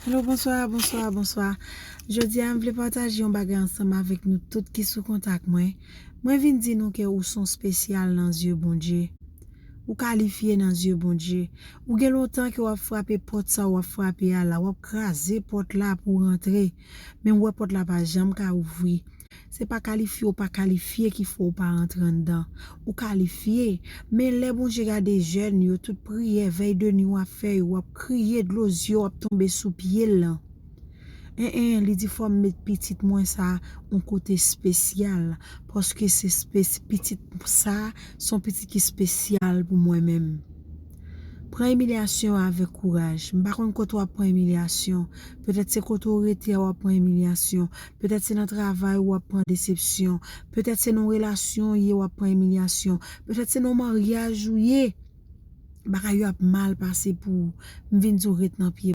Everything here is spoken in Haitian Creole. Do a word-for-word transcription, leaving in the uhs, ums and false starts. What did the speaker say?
Hello, bonswa, bonswa, bonswa. Jodi a, m vle pataje yon bagay ansanm avèk nou tout ki sou kontak mwen. Mwen vin di nou ke ou son espesyal nan zye Bondye. Ou kalifye nan zye Bondye. Ou gen lontan ke w ap frape pòt sa w ap frape a la. W ap kraze pòt la pou w rantre. Men w wè pòt la pa janm ka ouvri. Se pa kalifye ou pa kalifye ki fè w pa rantre anndan. Ou kalifye. Men lè Bondye gade jèn yo, tout priyè, vèy de nwi w ap fè yo, w ap kriye dlo zye, w ap tonbe sou pye l lan. En, en, li di fò m met pitit mwen sa yon kote espesyal. Paske se espe- pitit sa, se yon pitit ki espesyal pou mwen menm. Pran imilyasyon avèk kouraj. M pa konn kote w ap pran imilyasyon. Petèt se kote w rete a w ap pran imilyasyon. Petèt se nan travay ou w ap pran desepsyon. Petèt se nan yon relasyon w ye w ap pran imilyasyon. Petèt se nan yon maryaj ou ye. Bagay yo ap mal pase pou ou. M vin di w ret nan pye.